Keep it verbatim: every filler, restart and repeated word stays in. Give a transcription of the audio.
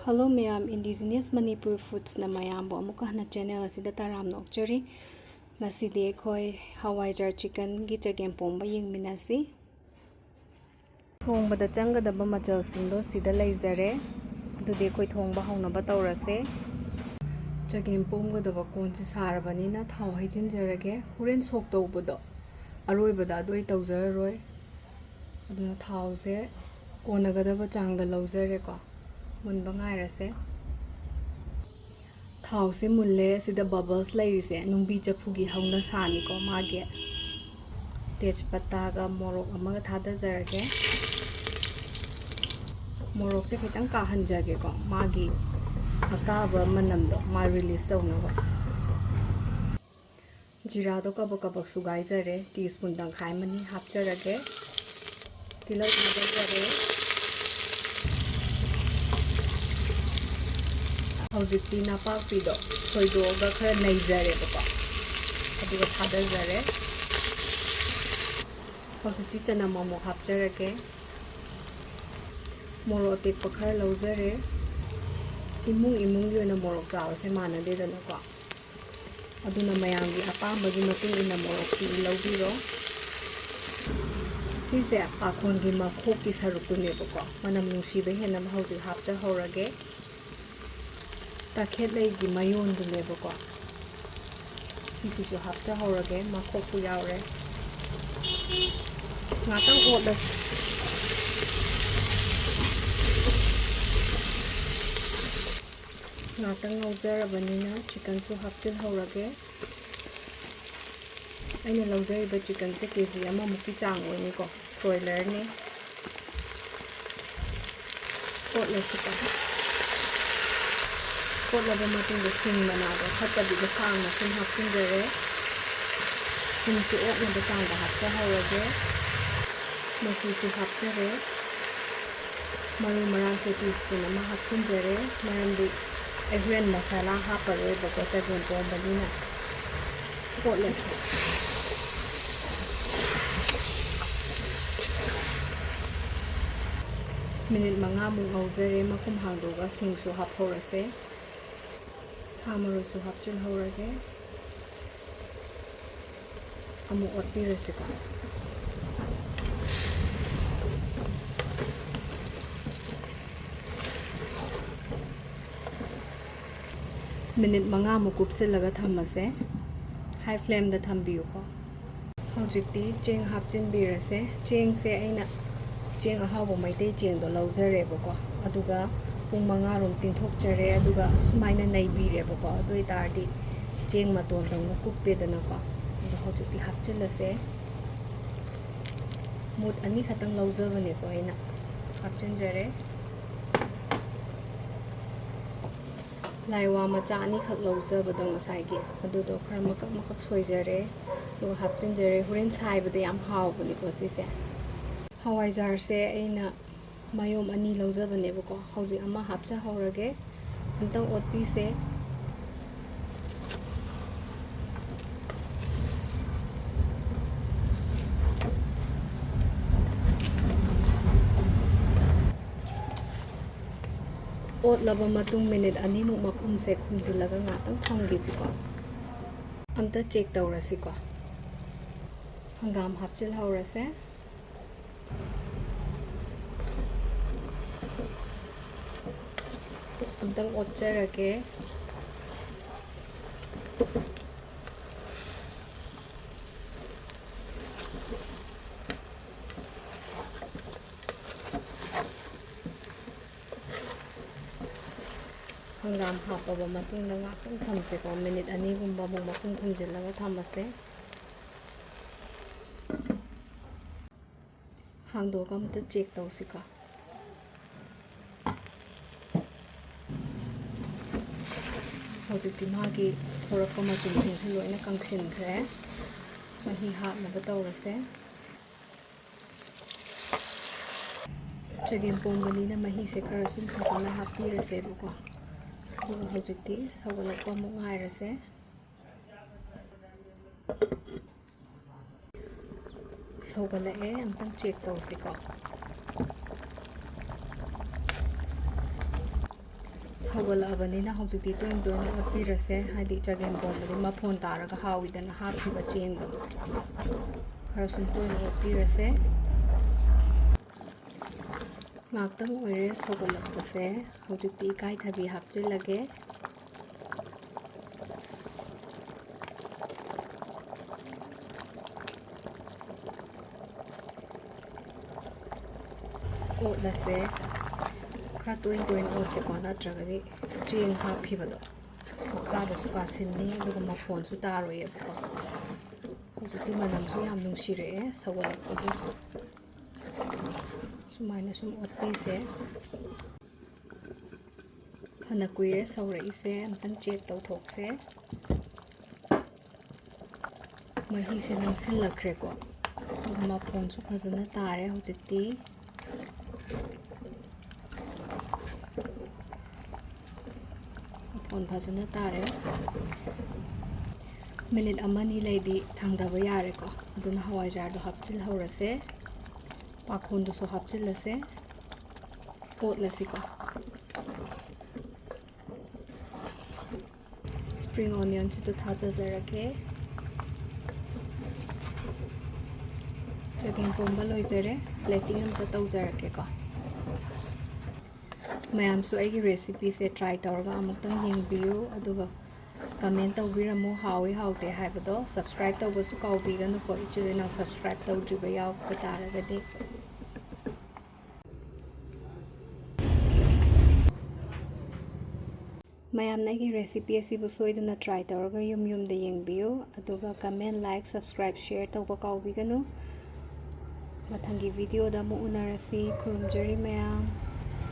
Hello ꯃꯌꯥꯝ, Indigenous Manipur Foodsꯅ ꯃꯌꯥꯝꯕꯨ ꯑꯃꯨꯛꯀ ꯍꯟꯅ channel ꯑꯁꯤꯗ ꯇꯔꯥꯝꯅ ꯑꯣꯛꯆꯔꯤ꯫ ꯉꯁꯤꯗꯤ ꯑꯩꯈꯣꯏ ꯍꯋꯥꯏꯖꯥꯔ chickenꯒꯤ ꯆꯒꯦꯝ ꯄꯣꯝꯕ ꯌꯦꯡꯃꯤꯟꯅꯁꯤ꯫ ꯊꯣꯡꯕꯗ ꯆꯪꯒꯗꯕ ꯃꯆꯜꯁꯤꯡꯗꯣ ꯁꯤꯗ ꯂꯩꯖꯔꯦ꯫ ꯑꯗꯨꯗꯤ ꯑꯩꯈꯣꯏ ꯊꯣꯡꯕ ꯍꯧꯅꯕ ꯇꯧꯔꯁꯦ꯫ ꯆꯒꯦꯝ ꯄꯣꯝꯒꯗꯕ ꯀꯣꯟꯁꯦ ꯁꯥꯔꯕꯅꯤꯅ ꯊꯥꯎ ꯍꯩꯖꯤꯟꯖꯔꯒꯦ꯫ ꯍꯣꯔꯦꯟ ꯁꯣꯛ ꯇꯧꯕꯗꯣ ꯑꯔꯣꯏꯕꯗ ꯑꯗꯨ ꯑꯩ ꯇꯧꯖꯔꯔꯣꯏ꯫ ꯑꯗꯨꯅ ꯊꯥꯎꯁꯦ ꯀꯣꯟꯅꯒꯗꯕ ꯆꯥꯡꯗ ꯂꯧꯖꯔꯦꯀꯣ꯫ ꯃꯨꯟꯕ ꯉꯥꯏꯔꯁꯦ꯫ ꯊꯥꯎꯁꯦ ꯃꯨꯜꯂꯦ꯫ ꯁꯤꯗ bubbles ꯂꯩꯔꯤꯁꯦ ꯅꯨꯡꯕꯤ ꯆꯐꯨꯒꯤ ꯍꯧꯅ ꯁꯥꯅꯤꯀꯣ꯫ ꯃꯥꯒꯤ ꯇꯦꯖꯄꯇꯥꯒ ꯃꯣꯔꯣꯛ ꯑꯃꯒ ꯊꯥꯗꯖꯔꯒꯦ꯫ ꯃꯣꯔꯣꯛꯁꯦ ꯈꯤꯇꯪ ꯀꯥꯍꯟꯖꯒꯦꯀꯣ, ꯃꯥꯒꯤ ꯑꯀꯥꯕ ꯃꯅꯝꯗꯣ ꯃꯥ release ꯇꯧꯅꯕ꯫ ꯖꯤꯔꯥꯗꯣ ꯀꯕꯛ ꯀꯕꯛ ꯁꯨꯒꯥꯏꯖꯔꯦ, tea spoon ꯇꯪꯈꯥꯏ ꯑꯃꯅꯤ ꯍꯥꯞꯆꯔꯒꯦ꯫ ꯇꯤꯜꯍꯧ ꯊꯥꯗꯖꯔꯦ꯫ ꯍꯧꯖꯤꯛꯇꯤ ꯅꯄꯥꯛꯄꯤꯗꯣ ꯁꯣꯏꯗꯣꯛꯑꯒ ꯈꯔ ꯅꯩꯖꯔꯦꯕꯀꯣ, ꯑꯗꯨꯒ ꯊꯥꯗꯖꯔꯦ꯫ ꯍꯧꯖꯤꯛꯇꯤ ꯆꯅꯝ ꯑꯃꯨꯛ ꯍꯥꯞꯆꯔꯒꯦ꯫ ꯃꯣꯔꯣꯛ ꯑꯇꯦꯛꯄ ꯈꯔ ꯂꯧꯖꯔꯦ꯫ ꯏꯃꯨꯡ ꯏꯃꯨꯡꯒꯤ ꯑꯣꯏꯅ ꯃꯣꯔꯣꯛ ꯆꯥꯕꯁꯦ ꯃꯥꯟꯅꯗꯦꯗꯅꯀꯣ, ꯑꯗꯨꯅ ꯃꯌꯥꯝꯒꯤ ꯑꯄꯥꯝꯕꯒꯤ ꯃꯇꯨꯡ ꯏꯟꯅ ꯃꯣꯔꯣꯛꯁꯤ ꯂꯧꯕꯤꯔꯣ꯫ ꯁꯤꯁꯦ ꯄꯥꯈꯣꯟꯒꯤ ꯃꯈꯣꯛꯀꯤ ꯁꯔꯨꯛꯇꯨꯅꯦꯕꯀꯣ, ꯃꯅꯝ ꯅꯨꯡꯁꯤꯕ ꯍꯦꯟꯅꯕ ꯍꯧꯖꯤꯛ ꯍꯥꯞꯆꯍꯧꯔꯒꯦ꯫ ꯇꯈꯦꯠꯂꯩꯒꯤ ꯃꯌꯣꯟꯗꯨꯅꯦꯕꯀꯣ꯫ ꯁꯤꯁꯤꯁꯨ ꯍꯥꯞꯆꯍꯧꯔꯒꯦ, ꯃꯈꯣꯛꯁꯨ ꯌꯥꯎꯔꯦ꯫ ꯉꯥꯛꯇꯪ ꯑꯣꯠꯂꯁꯤ꯫ ꯉꯥꯛꯇꯪ ꯉꯧꯖꯔꯕꯅꯤꯅ chickenꯁꯨ ꯍꯥꯞꯆꯤꯜꯍꯧꯔꯒꯦ꯫ ꯑꯩꯅ ꯂꯧꯖꯔꯤꯕ chickenꯁꯦ ꯀꯦ ꯖꯤ ꯑꯃꯃꯨꯛꯀꯤ ꯆꯥꯡ ꯑꯣꯏꯅꯤꯀꯣ, broilerꯅꯤ꯫ ꯀꯣꯠꯂꯁꯤꯀꯣ꯫ ꯀꯣꯠꯂꯕ ꯃꯇꯨꯡꯗ ꯁꯤꯡ ꯃꯅꯥꯗꯣ ꯐꯠꯇꯕꯤꯗ ꯁꯥꯡꯅ ꯁꯨꯝ ꯍꯥꯞꯆꯤꯟꯖꯔꯦ꯫ ꯊꯨꯝꯁꯨ ꯑꯣꯛꯅꯕ ꯆꯥꯡꯗ ꯍꯥꯞꯆꯍꯧꯔꯒꯦ꯫ ꯃꯆꯨꯁꯨ ꯍꯥꯞꯆꯔꯦ꯫ ꯃꯔꯨ ꯃꯔꯥꯡꯁꯦ tea spoon ꯑꯃ ꯍꯥꯞꯆꯤꯟꯖꯔꯦ, ꯃꯔꯝꯗꯤ ꯑꯩ ꯍꯣꯔꯦꯟ ꯃꯁꯥꯂꯥ ꯍꯥꯞꯄꯔꯣꯏꯕꯀꯣ, ꯆꯒꯦꯝ ꯄꯣꯝꯕꯅꯤꯅ꯫ ꯀꯣꯠꯂꯁꯤ꯫ ꯃꯤꯅꯤꯠ ꯃꯉꯥꯃꯨꯛ ꯉꯧꯖꯔꯦ꯫ ꯃꯈꯨꯝ ꯍꯥꯡꯗꯣꯛꯑꯒ ꯁꯤꯡꯁꯨ ꯍꯥꯞꯍꯧꯔꯁꯦ꯫ ꯁꯥ ꯃꯔꯣꯏꯁꯨ ꯍꯥꯞꯆꯤꯜꯍꯧꯔꯒꯦ꯫ ꯑꯃꯨꯛ ꯑꯣꯠꯄꯤꯔꯁꯤꯀꯣ꯫ ꯃꯤꯅꯤꯠ ꯃꯉꯥꯃꯨꯛ ꯀꯨꯞꯁꯤꯜꯂꯒ ꯊꯝꯃꯁꯦ꯫ ꯍꯥꯏ ꯐ꯭ꯂꯦꯝꯗ ꯊꯝꯕꯤꯌꯨꯀꯣ꯫ ꯍꯧꯖꯤꯛꯇꯤ ꯆꯦꯡ ꯍꯥꯞꯆꯤꯟꯕꯤꯔꯁꯦ꯫ ꯆꯦꯡꯁꯦ ꯑꯩꯅ ꯆꯦꯡ ꯑꯍꯥꯎꯕ ꯃꯩꯇꯩ ꯆꯦꯡꯗꯣ ꯂꯧꯖꯔꯦꯕꯀꯣ, ꯑꯗꯨꯒ ꯄꯨꯡ ꯃꯉꯥꯔꯣꯝ ꯇꯤꯡꯊꯣꯛꯆꯔꯦ, ꯑꯗꯨꯒ ꯁꯨꯃꯥꯏꯅ ꯅꯩꯕꯤꯔꯦꯕꯀꯣ꯫ ꯑꯗꯨ ꯑꯣꯏꯇꯥꯔꯗꯤ ꯆꯦꯡ ꯃꯇꯣꯟꯗꯧꯅ ꯀꯨꯞꯄꯦꯗꯅꯀꯣ꯫ ꯑꯗꯣ ꯍꯧꯖꯤꯛꯇꯤ ꯍꯥꯞꯆꯤꯜꯂꯁꯦ꯫ ꯃꯨꯠ ꯑꯅꯤꯈꯛꯇꯪ ꯂꯧꯖꯕꯅꯦꯀꯣ ꯑꯩꯅ꯫ ꯍꯥꯞꯆꯤꯟꯖꯔꯦ꯫ ꯂꯥꯏꯋꯥ ꯃꯆꯥ ꯑꯅꯤꯈꯛ ꯂꯧꯖꯕꯗꯣ ꯉꯁꯥꯏꯒꯤ, ꯑꯗꯨꯗꯣ ꯈꯔ ꯃꯀꯛ ꯃꯀꯛ ꯁꯣꯏꯖꯔꯦ, ꯑꯗꯨꯒ ꯍꯥꯞꯆꯤꯟꯖꯔꯦ꯫ ꯍꯣꯔꯦꯟ ꯁꯥꯏꯕꯗ ꯌꯥꯝ ꯍꯥꯎꯕꯅꯤꯀꯣ ꯁꯤꯁꯦ꯫ ꯍꯋꯥꯏꯖꯥꯔꯁꯦ ꯑꯩꯅ ꯃꯌꯣꯝ ꯑꯅꯤ ꯂꯧꯖꯕꯅꯦꯕꯀꯣ꯫ ꯍꯧꯖꯤꯛ ꯑꯃ ꯍꯥꯞꯆꯍꯧꯔꯒꯦ꯫ ꯑꯝꯇꯪ ꯑꯣꯠꯄꯤꯁꯦ꯫ ꯑꯣꯠꯂꯕ ꯃꯇꯨꯡ ꯃꯤꯅꯤꯠ ꯑꯅꯤꯃꯨꯛ ꯃꯈꯨꯝꯁꯦ ꯈꯨꯝꯖꯤꯜꯂꯒ ꯉꯥꯛꯇꯪ ꯊꯝꯈꯤꯁꯤꯀꯣ꯫ ꯑꯝꯇ ꯆꯦꯛ ꯇꯧꯔꯁꯤꯀꯣ꯫ ꯍꯪꯒꯥꯝ ꯍꯥꯞꯆꯤꯜꯍꯧꯔꯁꯦ꯫ ꯑꯝꯇꯪ ꯑꯣꯠꯆꯔꯒꯦ꯫ ꯍꯪꯒꯥꯝ ꯍꯥꯞꯄꯕ ꯃꯇꯨꯡꯗ ꯉꯥꯛꯇꯪ ꯊꯝꯁꯦꯀꯣ꯫ ꯃꯤꯅꯤꯠ ꯑꯅꯤꯒꯨꯝꯕ ꯑꯃꯨꯛ ꯃꯈꯨꯝ ꯈꯨꯝꯖꯤꯜꯂꯒ ꯊꯝꯃꯁꯦ꯫ ꯍꯥꯡꯗꯣꯛꯑꯒ ꯑꯝꯇ ꯆꯦꯛ ꯇꯧꯁꯤꯀꯣ꯫ ꯍꯧꯖꯤꯛꯇꯤ ꯃꯥꯒꯤ ꯊꯣꯔꯛꯄ ꯃꯆꯨꯝꯁꯤꯡꯁꯨ ꯂꯣꯏꯅ ꯀꯪꯁꯤꯟꯈ꯭ꯔꯦ꯫ ꯃꯍꯤ ꯍꯥꯞꯅꯕ ꯇꯧꯔꯁꯦ꯫ ꯆꯒꯦꯝ ꯄꯣꯝꯕꯅꯤꯅ ꯃꯍꯤꯁꯦ ꯈꯔ ꯁꯨꯝ ꯐꯖꯅ ꯍꯥꯞꯄꯤꯔꯁꯦꯕꯀꯣ꯫ ꯑꯗꯨꯒ ꯍꯧꯖꯤꯛꯇꯤ ꯁꯧꯒꯠꯂꯛꯄ ꯑꯃꯨꯛ ꯉꯥꯏꯔꯁꯦ꯫ ꯁꯧꯒꯠꯂꯛꯑꯦ, ꯑꯝꯇꯪ ꯆꯦꯛ ꯇꯧꯁꯤꯀꯣ꯫ ꯁꯧꯒꯠꯂꯛꯑꯕꯅꯤꯅ ꯍꯧꯖꯤꯛꯇꯤ ꯇꯣꯏꯅ ꯇꯣꯏꯅ ꯑꯣꯠꯄꯤꯔꯁꯦ, ꯍꯥꯏꯗꯤ ꯆꯒꯦꯝ ꯄꯣꯝꯕꯗꯤ ꯃꯐꯣꯟ ꯇꯥꯔꯒ ꯍꯥꯎꯏꯗꯅ ꯍꯥꯞꯈꯤꯕ ꯆꯦꯡꯗꯣ꯫ ꯈꯔ ꯁꯨꯝ ꯇꯣꯏꯅ ꯑꯣꯠꯄꯤꯔꯁꯦ꯫ ꯉꯥꯛꯇꯪ ꯑꯣꯏꯔꯦ ꯁꯧꯒꯠꯂꯛꯄꯁꯦ꯫ ꯍꯧꯖꯤꯛꯇꯤ ꯏꯀꯥꯏꯊꯕꯤ ꯍꯥꯞꯆꯤꯜꯂꯒꯦ꯫ ꯑꯣꯠꯂꯁꯦ꯫ ꯈꯔ ꯇꯣꯏꯅ ꯇꯣꯏꯅ ꯑꯣꯠꯁꯦꯀꯣ, ꯅꯠꯇ꯭ꯔꯒꯗꯤ ꯆꯦꯡ ꯍꯥꯞꯈꯤꯕꯗꯣ ꯃꯈꯥꯗꯁꯨ ꯀꯥꯁꯤꯟꯅꯤ, ꯑꯗꯨꯒ ꯃꯐꯣꯟꯁꯨ ꯇꯥꯔꯣꯏꯌꯦꯕꯀꯣ꯫ ꯍꯧꯖꯤꯛꯇꯤ ꯃꯅꯝꯁꯨ ꯌꯥꯝ ꯅꯨꯡꯁꯤꯔꯛꯑꯦ ꯁꯧꯒꯠꯂꯛꯄꯒꯤ꯫ ꯁꯨꯃꯥꯏꯅ ꯁꯨꯝ ꯑꯣꯠꯄꯤꯁꯦ꯫ ꯐꯅ ꯀꯨꯏꯔꯦ ꯁꯧꯔꯛꯏꯁꯦ, ꯑꯝꯇꯪ ꯆꯦꯛ ꯇꯧꯊꯣꯛꯁꯦ꯫ ꯃꯍꯤꯁꯦ ꯅꯪꯁꯤꯜꯂꯛꯈ꯭ꯔꯦꯀꯣ, ꯑꯗꯨꯒ ꯃꯐꯣꯟꯁꯨ ꯐꯖꯅ ꯇꯥꯔꯦ ꯍꯧꯖꯤꯛꯇꯤ꯫ ꯃꯐꯣꯟ ꯐꯖꯅ ꯇꯥꯔꯦ꯫ ꯃꯤꯅꯤꯠ ꯑꯃꯅꯤ ꯂꯩꯗꯤ ꯊꯥꯡꯊꯕ ꯌꯥꯔꯦꯀꯣ꯫ ꯑꯗꯨꯅ ꯍꯋꯥꯏꯖꯥꯔꯗꯣ ꯍꯥꯞꯆꯤꯜꯍꯧꯔꯁꯦ꯫ ꯄꯥꯈꯣꯟꯗꯨꯁꯨ ꯍꯥꯞꯆꯤꯜꯂꯁꯦ꯫ ꯑꯣꯠꯂꯁꯤꯀꯣ꯫ Spring onionꯁꯤꯁꯨ ꯊꯥꯖꯖꯔꯒꯦ꯫ ꯆꯒꯦꯝ ꯄꯣꯝꯕ ꯂꯣꯏꯖꯔꯦ꯫ Plating ꯑꯝꯇ ꯇꯧꯖꯔꯛꯀꯦꯀꯣ꯫ ꯃꯌꯥꯝꯁꯨ ꯑꯩꯒꯤ recipeꯁꯦ try ꯇꯧꯔꯒ ꯑꯃꯨꯛꯇꯪ ꯌꯦꯡꯕꯤꯌꯨ, ꯑꯗꯨꯒ comment ꯇꯧꯕꯤꯔꯝꯃꯨ, ꯍꯥꯎꯏ ꯍꯥꯎꯇꯦ ꯍꯥꯏꯕꯗꯣ꯫ Subscribe ꯇꯧꯕꯁꯨ ꯀꯥꯎꯕꯤꯒꯅꯨꯀꯣ, ꯏꯆꯤꯜ ꯏꯅꯥꯎ subscribe ꯇꯧꯗ꯭ꯔꯤꯕ ꯌꯥꯎꯕ ꯇꯥꯔꯒꯗꯤ꯫ ꯃꯌꯥꯝꯅ ꯑꯩꯒꯤ recipe ꯑꯁꯤꯕꯨ ꯁꯣꯏꯗꯅ try ꯇꯧꯔꯒ ꯌꯨꯝ ꯌꯨꯝꯗ ꯌꯦꯡꯕꯤꯌꯨ, ꯑꯗꯨꯒ comment, like, subscribe, share ꯇꯧꯕ ꯀꯥꯎꯕꯤꯒꯅꯨ꯫ ꯃꯊꯪꯒꯤ videoꯗ ꯑꯃꯨꯛ ꯎꯅꯔꯁꯤ꯫ ꯈꯨꯔꯨꯝꯖꯔꯤ ꯃꯌꯥꯝ꯫